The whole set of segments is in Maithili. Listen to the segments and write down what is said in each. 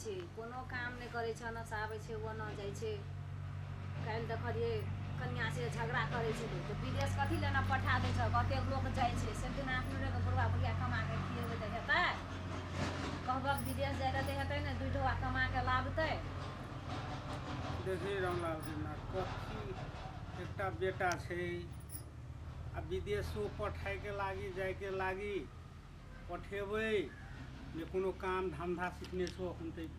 छै, कोनो काम नहि करै छै, ओन्नसँ आबै छै ओन्नऽ जाइ छै। काल्हि देखलियै कनिआँ से झगड़ा करै छलै तऽ विदेश कथी लए ने पठा दै छह, कतेक लोक जाइ छै से दिना अपने बुढ़वा बुढ़िया कमा कऽ खिएबै तऽ हेतै? कहबक विदेश जाइ लए तऽ हेतै ने, 2 ढोआ कमा कऽ लाबतै। देखी रामलाल दिना कथी एकटा बेटा छै आ विदेशो पठाइके लागी जाइके लागी पठेबै ने, कोनो काम धन्धा सिखने छौ अखन तक।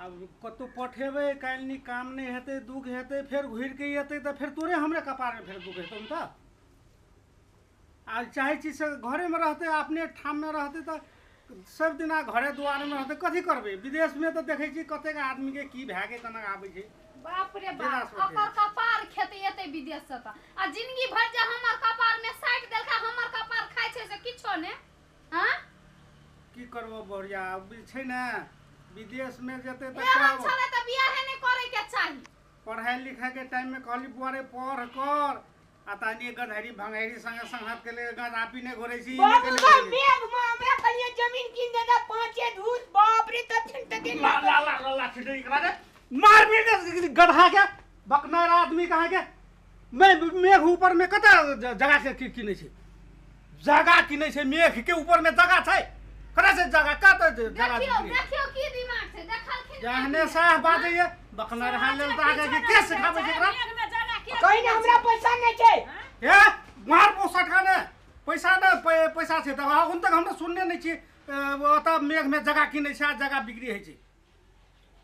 आब कतहु पठेबै काल्हि नी काम नहि हेतै, दुःख हेतै, फेर घुरिके एतै तऽ फेर तोरे हमरे कपारमे फेर दुःख हेतौ ने। तऽ आ चाहै छी से घरेमे रहतै, अपने ठाममे रहतै तऽ सब दिना घरे दुआरमे रहतै, कथी करबै विदेशमे? तऽ देखै छी कतेक आदमीके की भए के केना आबै छै। बाप रे बाप, ओकर कपार खेतै एतै विदेश से तऽ आ जिंदगी भरि जे हमर कपार मे साटि देलका, हमर कपार खाइ छै से किछो ने। हाँ की करबो बढ़िया छै ने, विदेश में जेतै तऽ एहन छलै तऽ बियाहे नहि करे के चाही। पढ़ाई लिखाई के टाइम में कहली बुआ रे पढ़ कर, आ तानी गधरी भंगेरी संगे संगत के ले गांजा पीने घोरै छी। बाबू का मेघ में हमरा कनिया जमीन कीन देना 5 धूर, बाप रे तखन तक ला ला ला ला ला छिटै एकरा रे मार पीट गधा के बकनार आदमी कहाँ के। मैं मेघ ऊपर में कत जगह के किनै छै, जगह किनै छै, मेघ के ऊपर में जगह छै, कतऽ से जगह कतऽ जगह। देखियो देखियो की दिमाग छै, देखलखिन जहने साह बाजैए बकनार हाल लेल तऽ आगे के के सिखाबै छै एकरा? कहीं ना हमरा पैसा नहीं छै। हे मार पोसा का ने पैसा ने पैसा छै तऽ अखन तक हमरा सुनने नहि छी ओतऽ मेघ में जगह किनै छै आ जगह बिक्री होइ छै।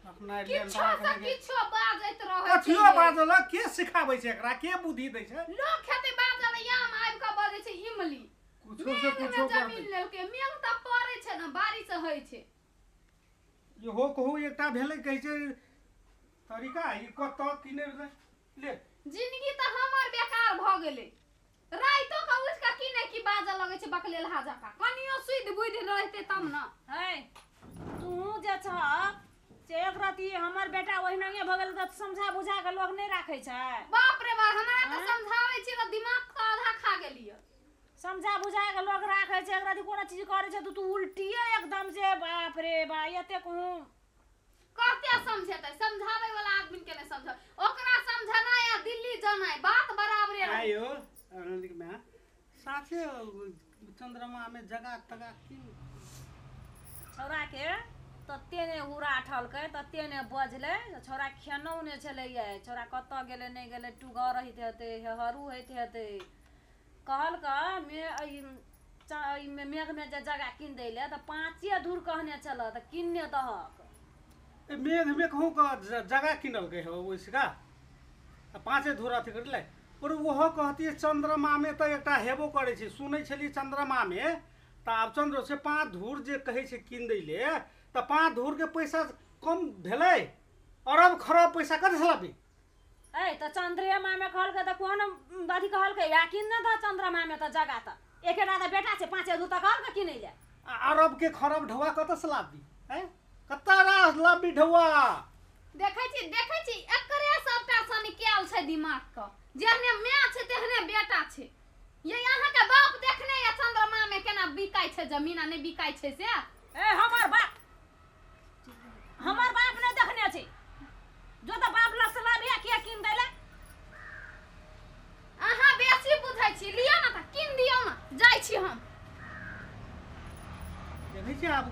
किछो से किछो बाजैत रहै छै, कथियो बाजल के सिखाबै छै एकरा, के बुद्धि दै छै? लोक खेतै बाजल आम आबि कऽ बजै छै इमली, कुछो से कुछो जमीन लेलकै। मेघ तऽ पड़ै छै ने, बारिश होइ छै। इहो कहू एकटा भेलै कहै छै तरीका ई कतऽ किनै ले। जिंदगी तऽ हमर बेकार भऽ गेलै, राइतो के उठि कऽ की ने की बाजऽ लगै छै बकलेलहा जकाँ। कनियो सुधि बुधि रहतै तब ने। है तू जे छह से एक रति हमर बेटा ओहिनाए भऽ गेल तऽ समझा बुझा कऽ लोक नहि राखै छै। बाप रे बाप, हमरा तऽ समझाबै छी तऽ दिमाग तऽ आधा खा गेलियै। समझा बुझा कऽ लोक राखै छै, एक रति कोनो चीज करै छै तऽ तू उल्टिए एकदम से बाप रे बा एते कहूँ कते समझेतै? समझाबै वाला आदमी के नहि समझ, ओकरा समझनाइ आ दिल्ली जनाइ बात बराबरे रहै। आयो आनंद में साचे चंद्रमा में जगह तगा की छौड़ा के तते ने उड़ा ठलकै, तते ने बजलै, छौड़ा खेनौ नहि छलैया, छौड़ा कतऽ गेलै नहि गेलै, टुगर होइत हेतै, हेहरू होइत हेतै। कहलकै मे मेघ में जे जगह कीन दै लए तऽ 5 धूर कहने छल तऽ किनने दहक। मेघ में कहूँ जगह किनलकै हो ओइसका 5 धूर अथी करलै। पर ओहो कहती चंद्रमा में तऽ एकटा हेबो करै छै, सुनै छलियै चंद्रमा में तऽ आब चंद्र से 5 धूर जे कहै छै कीन दै ले तऽ 5 धूर के पैसा कम भेलै, अरब खरब पैसा कतऽ से लाबी? ए तऽ चंद्रमा में कहलकै तऽ कोन अथी कहलकै या कीन ने दह चंद्रमा में तऽ जगह तऽ एकेटा तऽ बेटा छै 5 धूर तऽ कहलकै किनै ले। अरब के खरब ढौआ कतऽ से लाबी? हैं कतऽ रास लाबी ढौआ? देखै छी देखै छी एकरे सबटा सनिकायल छै दिमाग के, जेहने my छै तेहने बेटा छै। ये अहाँ के बाप देखने या चंद्रमा में केना बिकाइ छै जमीन आ नहि बिकाइ छै से? ए हमर बाप नहि देखने छै, जो तऽ बाप लग से लाबिया किया कीन दैले? अहाँ बेसी बुझै छी, लिअ ने तऽ कीन दियौ ने, जाइ छी हम। देखै छी आब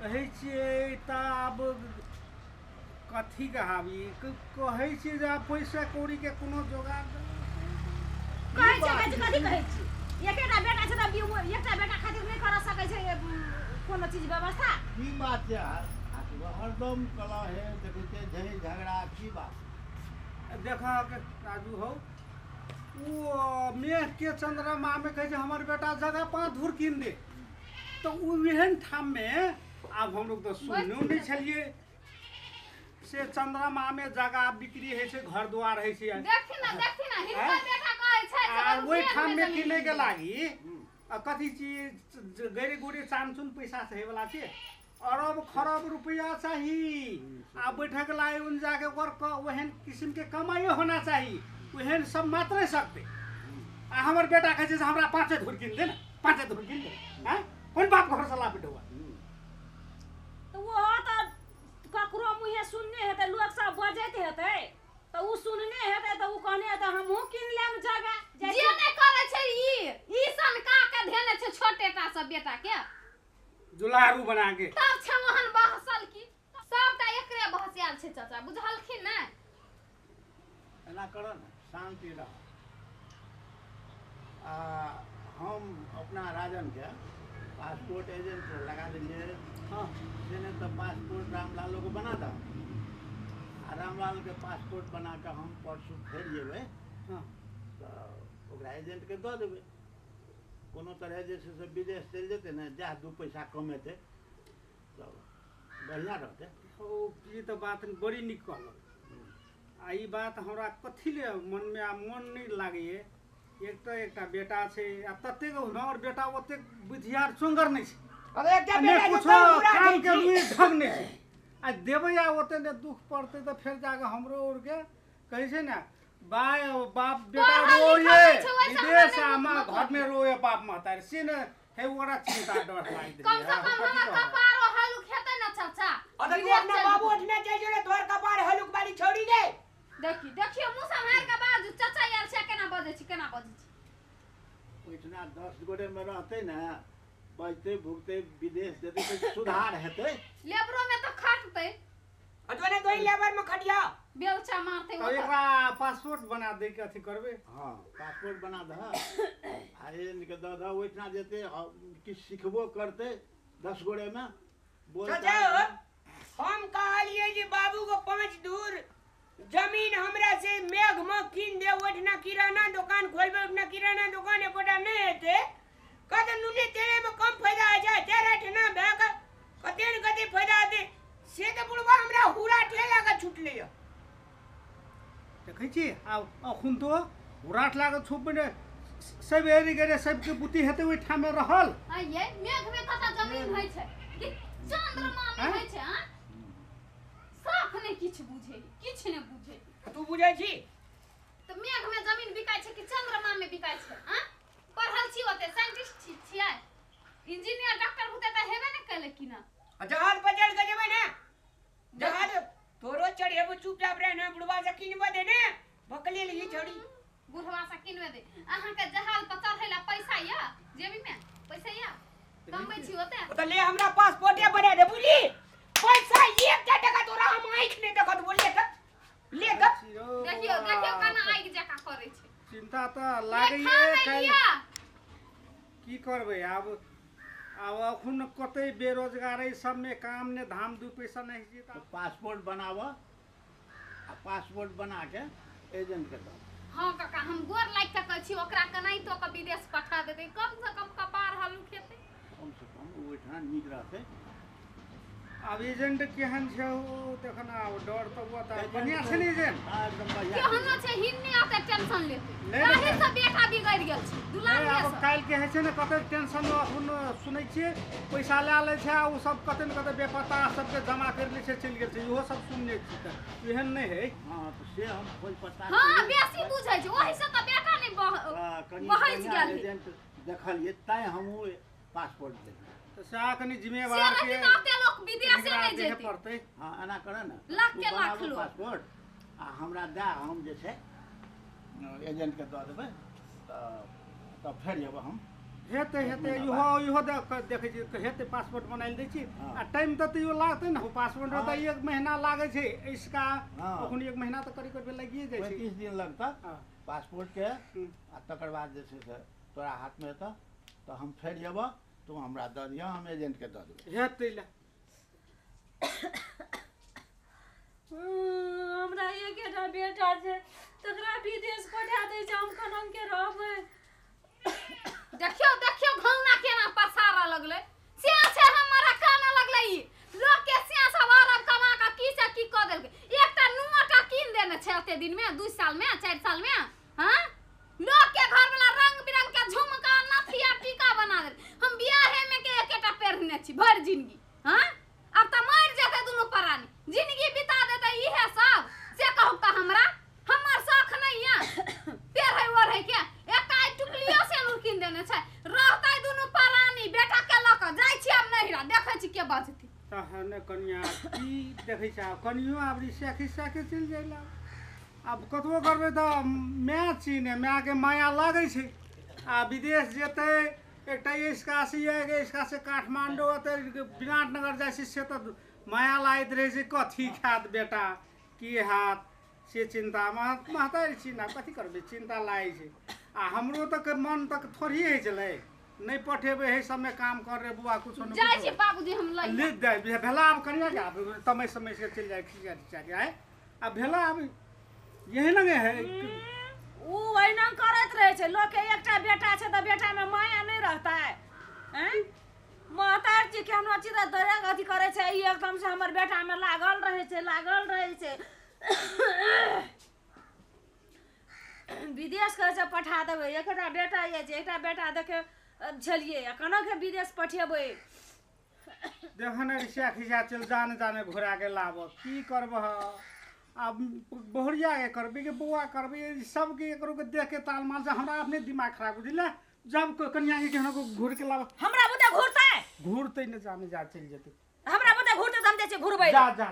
कहै छियै तऽ आब कथी कहाबी, कहै छियै जे आब पैसा कौड़ी के कोनो जोगाड़ कहै छै, कहै छै कथी कहै छी? एकेटा बेटा छै तऽ एकटा बेटा खातिर नहि करऽ सकै छै कोनो चीज व्यवस्था। की बात छै हरदम कलह है, देखै छियै झै झगड़ा, की बात? देखक राजू हौ, ओ मेघ के चंद्रमा में कहै छै हमर बेटा जगह 5 धूर कीन दे, तऽ ओ एहन ठाम में आब हमलोग तऽ सुननो नहि छलियै से चंद्रमा में जगह बिक्री होइ छै, घर द्वार होइ छै। देखी ना देखी ना हिनकर बेटा कहै छै आ ओहि ठाम में किनै के लागी आ कथी चीज गैरे गोरे चानचुन पैसा से होइवला छै, अरब खरब रुपया चाही। आ बैठक लाए उन जाके ओकर ओहन किसिम के कमाइयो होना चाही, ओहन सब मात्रे सकते। आ हमर बेटा कहै छै जे हमरा 5 धूर कीन दे ने, 5 धूर कीन दे। हैं कोन बाप घर से लाबै ढौआ? तऽ ओहो तऽ ककरो मुँहे सुनने हेतै, लोक सब बजैत हेतै तऽ ओ सुनने हेतै, तऽ ओ कहने हेतै हमहूँ कीन लेब जगह। जाइ जे छी। नहि करै छै ई ई सनका के धेने छै छोटे टा सब बेटा के दुलारू बना के। तब छै ओहन बहसल की सबटा एकरे बहसायल छै चाचा, बुझलखिन ने? एना करऽ ने, शान्ति रह। आ हम अपना राजनके पासपोर्ट एजेंट लगा देलियै। से नहि तऽ पासपोर्ट रामलालोके बना दह, आ रामलालके पासपोर्ट बना कऽ हम परसू फेर जेबै। तऽ ओकरा एजेंटके दऽ देबै। कोनो तरहे जे छै से विदेश चलि जेतै ने, जएह दू पैसा कमेतै तऽ बढ़िआँ रहतै। ओ ई तऽ बात बड़ी नीक कहलक। आ ई बात हमरा कथी ले मनमे आ मन नहि लागैए। एक तऽ एकटा बेटा छै, आ ततेक हमर बेटा ओतेक बुधियार चोंगर नहि छै। अब एकटा आ नहि बेटा छै कुछो तब पूरा काम के दै छी। लुरि ढंग नहि छै। आ देबै आ ओते ने दुख पड़तै तऽ फेर जाकऽ हमरो आरके कहै छै ने, बाय बाप बेटा पढ़ल लिखल रोए नहि छै, ओहिसँ हमरा विदेश नहि आ माँ मतलब। घरमे रोए बाप महतारी, से ने हे, ओकरा चिन्ता डर लागि कम से गेलै। कम हमर कपारो हल्लुक हेतै ने चाचा। अगर तू विदेश अपना चलि बाबू ओठना चलि जो ने, तोहर कपार हलुक बाली छोड़ी दे। देखी देखियो मुँह सम्हारि के बाजू चाचा, आयल छै केना बजै छी, केना बजै छी? ओहिठिना 10 गोटेमे रहतै ने, बजतै भुगतै, विदेश जेतै तऽ सुधार हेतै। लेबरो में तऽ खटतै। आ जो ने तोही लेबर में खटिया बेलचा मारतै। तऽ ओतऽ एकरा पासपोर्ट बना दै के अथी करबै। हँ, पासपोर्ट बना दह आ एजेंटके दऽ दह। ओहिठिना जेतै आ किछु सिखबो करतै, 10 गोटेमे बोल। चाचा, हम कहलिए जे बाबू को 5 धूर जमीन हमरा से मेघ में कीन दे, ओठना किराना दुकान खोलबे। ओठना किराना दुकान एकोटा नहीं हेतै। कहते नूने तेले में कम फायदा होइ छै, तेरा ठना भए कऽ कते ने कते फायदा हेतै। से तऽ बुढ़बा हमरा हुरा ठेला के छुटलै यऽ। देखै छी आब अखन तो हुराट लागल छुप ने सब एरी गेरे सबके बुद्धि हेतै ओहिठामे रहल। आइये मेघ में कतऽ जमीन होइ छै कि चंद्रमा में आँय? होइ छै? आँ? साफ नहि किछु बुझे, किछु नहि बुझे। तू बुझै छी? तऽ मेघ में जमीन बिकाइ छै कि चंद्रमा में बिकाइ छै? आँ, पढ़ल छी ओते, साइंटिस्ट छी छियै, इंजीनियर डॉक्टर होते तऽ हेबे ने कैले कि ना? आ जहाज पर चढ़ के जेबै ने, जहाज तोरो चढ़ेबो। चुपचाप रह ने, बुढ़बा से किनबो दे ने, बकले ली छोड़ी। बुढ़वा से किनबे दे। अहाँके जहाज पर चढ़ै ला पैसा यऽ जेबी में? पैसा यऽ? कमबै छी ओते? ओ तऽ ले, हमरा पासपोर्टे बना दे, बुझली? पैसा एकटा टका तोरा हम आँखि नहि देखत। बोलिए तऽ ले तऽ। देखियौ देखियौ केना आगि जकाँ करै छै। चिन्ता तऽ ले, लागैए। खा नहि काल्हि लिअ। की करबै आब? आब अखन कते बेरोजगार सबमे काम ने धाम, दू पैसा नहि छै तऽ तऽ पासपोर्ट बनाबऽ आ पासपोर्ट बना के एजेंटके दऽ। हँ काका, हम गोर लागि कऽ कहै छी, ओकरा केनाहितो कऽ विदेश पठा देतै, कम से कम कपार हल्लुक हेतै। कम से कम ओ ओहिठिना नीक रहतै। आब एजेंट केहन छै ओ तखन आब डर तऽ ओ तऽ बढ़िआँ छै ने एजेंट? हँ, एकदम बढ़िआँ। केहनो छै, हिन्ने ओते टेंशन लेतै। नहि, ताहि नहि। से बेटा बिगड़ि गेल छै नहि, दुलारिये आब से। काल्हि के होइ छै ने, कते टेंशन अखन सुनै छियै, पैसा लए लै छै आ ओ सब कते ने कते बेपता सबके जमा करि लै छै, चलि गेल छै, इहो सब सुनने छी। तऽ एहन नहि है। हँ, तऽ से हम खोज पता हँ, केलियै। बेसी बुझै छै, ओहि से तऽ बेटा नहि हँ, कनि बहसि बढ़िआँ गेल है। एजेंट देखलियै, तैँ हमहूँ पासपोर्ट देलियै। तऽ सएह कनि से जिम्मेवार रहती के तऽ ओते लोक विदेशे एकरा नहि देहे जेतै। पड़तै। हँ, एना करऽ ने, लाख तू के लाख बनाबऽ लोक। पासपोर्ट आ हमरा दए, हम जे छै एजेंटके दऽ देबै, तऽ तब फेर जेबै हम। हेतै हेतै, इहो इहो देखै छी, हेतै, पासपोर्ट बनायल दै छी। हँ। आ टाइम तऽ तैयो लागतै ने पासपोर्ट। हँ। तऽ एक महीना लागै छै इसका। हँ। अखन एक महीना तऽ करीब करीब लागिए जाइ छै। 35 दिन लगतऽ हँ। पासपोर्टके। हूँ। आ तकर बाद जे छै से तोरा हाथमे हेतऽ तऽ हम फेर जेबऽ, तू हमरा दऽ दिहऽ, हम एजेंटके दऽ देबै। हेतै ले। हमरा एकेटा बेटा छै, तकरा विदेश पठा दै छै, हम केना के रहबै? देखियौ देखियौ, घौना केना पसारऽ लगलै। से छै हमर कानऽ लगलै। ई लोक के से सब अरब कमा कऽ की से की कऽ देलकै। एकटा नुआटा कीन देने छै एते दिन में, 2 साल में, 4 साल में। हाँ, लोक के घर वाला रंग बिरंग के झुमका नथिया टीका बना देल, हम बियाहे में के एकेटा पेरने छी भरि जिंदगी। हाँ, अब तऽ मरि जेतै दुनू प्राणी, जिंदगी बिता देतै इहे सब। से कहू तऽ हमरा हमर शौख नहीं है पेढ़ै ओढ़ै के? एकटा आइ टुकलियो सेनुर कीन देने छै। रहतै दुनू प्राणी बेटा के लऽ कऽ ने कनिया की देखै छै आब कनियो आब रिसिया खिसिया के चलि जाइ ला। आब कतबो करबै तऽ माय छी ने, मायके माया लागै छै। आ विदेश जेतै एकटा इसकासी इसका से काठमांडू एतै विराटनगर जाइ छै, से तऽ माया लागैत रहै छै। कथी खायत बेटा, की हैत से चिन्ता महतारी छी ने, कथी करबै, चिन्ता लागै छै। आ हमरो तऽ मन तक थोड़ी होइ छलै, नहि पठेबै हे सबमे काम कर रे बुआ, कुछो नहि। जाइ छी बाबूजी हम लइ ले जाय भेला। आब कनिया के आब समय समय से चलि जाय खिसिया खिसिया के आय। आब भेला, आब यही लगे है। उ ओहिना करैत रहै छै। लोकके एकटा बेटा छै तऽ बेटामे माया नहि रहतै? आँय महतार जी केहनो चीज दरेक अथी करै छै, ई एकदम से हमर बेटामे लागल रहै छै, लागल रहै छै। विदेश कहै छै पठा देबै, एकटा बेटा यऽ जे एकटा बेटा देखे छलियै, आ केना के विदेश पठेबै? देखन रिसिया खिसिया चल जाने जाने घुरा के लाब। की करबह आब? बहुरिया के करबै कि बौआ करबै? सबके एकरो के देख के तालमाल से हमरा अपने दिमाग खराब बुझले। जब कनिया के केहनो घूर के लाब। हमरा बुते घुरतै? घूरतै ने, जाने जा चलि जेतै। हमरा बुते घुरतै तऽ हम जाइ छियै घुरबै। जा जा।